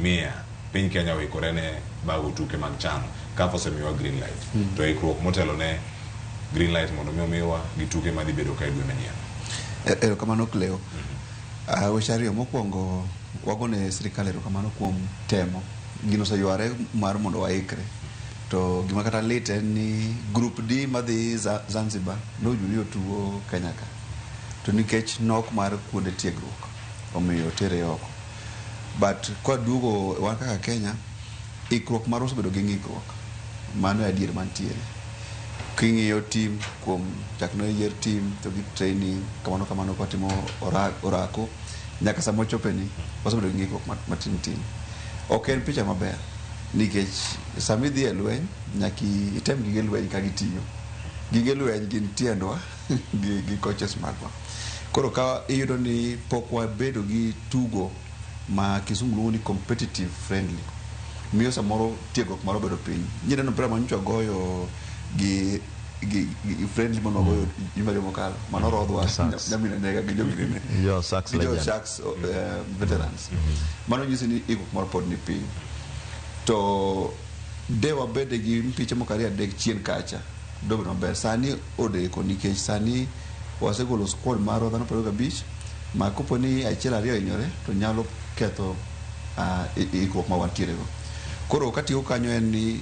Mia piny Kenya oikore ne bago tuke mag CHAN. CAF osemiyowa green light. To ikruok motelo ne green light mondo mi omiwa gi tuke madhi bedo ka e dwe manyien. Erokamano Cleo. Weche ariyo mokwongo wagone sirikal erokamano kuom temo. Gino oseyware mar mondo waikre. To gima kata lit en ni group D madhi Zanzibar nowinjo ni otugo Kenya ka. To nikech nok mar kuonde tiegruok omiyo otere oko. But kwaduogo wan kaka Kenya, ikruok marwa osebedo gi ng'ikruok. Mano e adier mantiere. King'iyo team kuom chak ne yier team to gi training kamano kamano kwatimo orako nyaka sama ochope ni wasebedo gi ng'ikruok matin tin. Ok en picha maber nikech sama idhi e lweny nyaka item gige lweny ka gitiyo. Gige lweny gin tiendwa gi coaches magwa. Koro ka iyudo ni pok wabedo gi tugo ma kisungu luongo ni competitive friendly miyo samoro tiegruok marwa bedo piny. Nyeneno mpira manyocha wagoyo gi friendly mane wagoyo jumbe ariyo mokalo mano rodhwa nyamina nega gi joginene Jo Sharks gi jo legend. Sharks veterans. Mano nyisi ni ikruok mar pod ni piny. To de wabede gi mpiche moko ariyo adek chien kacha dobedo maber. Sani odeko nikech sani wasegolo squad marwa dhano 25 ma kopo ni achiel ariyo ohinyore to nyalo ketho ikruok ma wantiere go. Koro katieko kanyo en ni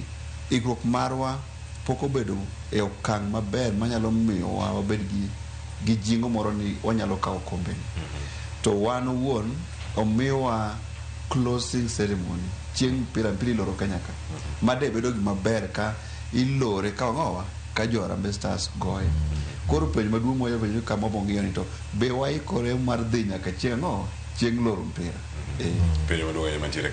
ikruok marwa pok obedo e okang' maber manyalo miyowa wabed gi jingo moro ni wanyalo kawo kombe ni. To wan owuon omiwa closing ceremony chieng' mpira mpira iloro Kenya ka. Ma de bedo gima ber ka ilore ka wang'owa ka jo Harambee Stars goye. Koro penjo maduong' mwa penjo kama wabong'iyo ni to be waikore mar dhi nyaka chieng' ang'owa chieng' loro mpira. Penjo maduong' ahinya mantiere.